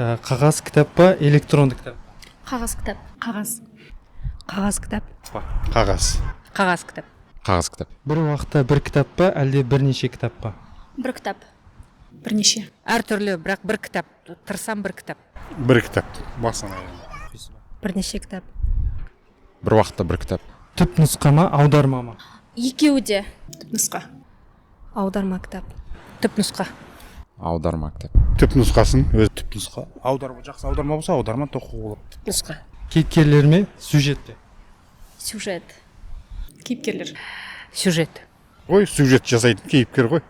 Қағаз кітап па, электронды кітап? Қағаз кітап. Қағаз. Қағаз кітап. Қағаз. Қағаз кітап. Қағаз кітап. Бір уақытта бір кітап па, әлде бірнеше кітап па? Бір кітап. Бірнеше. Әртүрлі, бірақ бір кітап. Тырысам, бір кітап. Бір кітап басынан аяғына. Бірнеше кітап. Бір уақытта бір кітап. Түп нұсқа ма, аударма ма? Екеуі де. Нұсқа. Аударма кітап. Түп нұсқа. Аударма кітап. Түп нұсқасын өз. Түп нұсқа. Аударма, жақсы аударма болса, аударма тоқуға болады. Түп нұсқа. Кейіпкерлер ме, сюжет пе? Сюжет. Кейіпкерлер. Сюжет. Ғой, сюжет жасайтын кейіпкер ғой.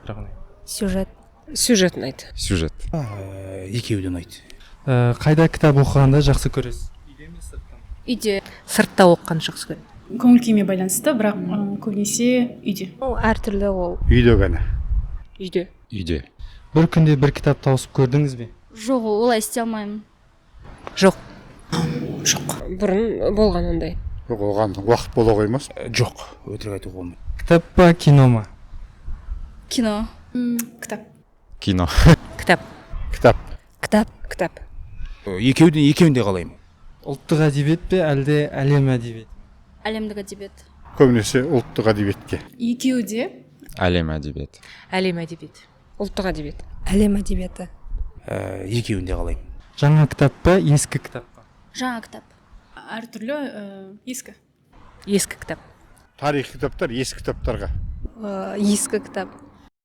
Сюжет. Сюжет ұнайды. Сюжет. Екеуі де ұнайды. Қайда кітап оқығанды жақсы көресіз, үйде ме, сыртта ма? Үйде. Сыртта оқығанды жақсы көремін. Көңіл күйіме байланысты, бірақ көбінесе үйде. Әртүрлі ол. Үйде ғана. Үйде. Үйде. Бір күнде бір кітап тауысып көрдіңіз бе? Жоқ, олай істей алмаймын. Жоқ. Жоқ. Бұрын болған ондай. Жоқ, оған уақыт бола қоймас. Жоқ, өтірік айтуға болмайды. Кітап па, кино ма? Кино. Кітап. Кино. Кітап. Кітап. Кітап. Кітап. Екеуін, екеуін де қалаймын. Ұлттық әдебиет пе, әлде әлем әдебиеті? Әлемдік әдебиет. Көбінесе ұлттық әдебиетке. Екеуі де. Әлем әдебиеті. Әлем әдебиеті. Ұлттық әдебиет. Әлем әдебиеті. Екеуін де қалаймын. Жаңа кітап па, ескі кітап па? Жаңа кітап. Әртүрлі, ескі. Ескі кітап. Тарихи кітаптар ескі кітаптарға. Ескі кітап.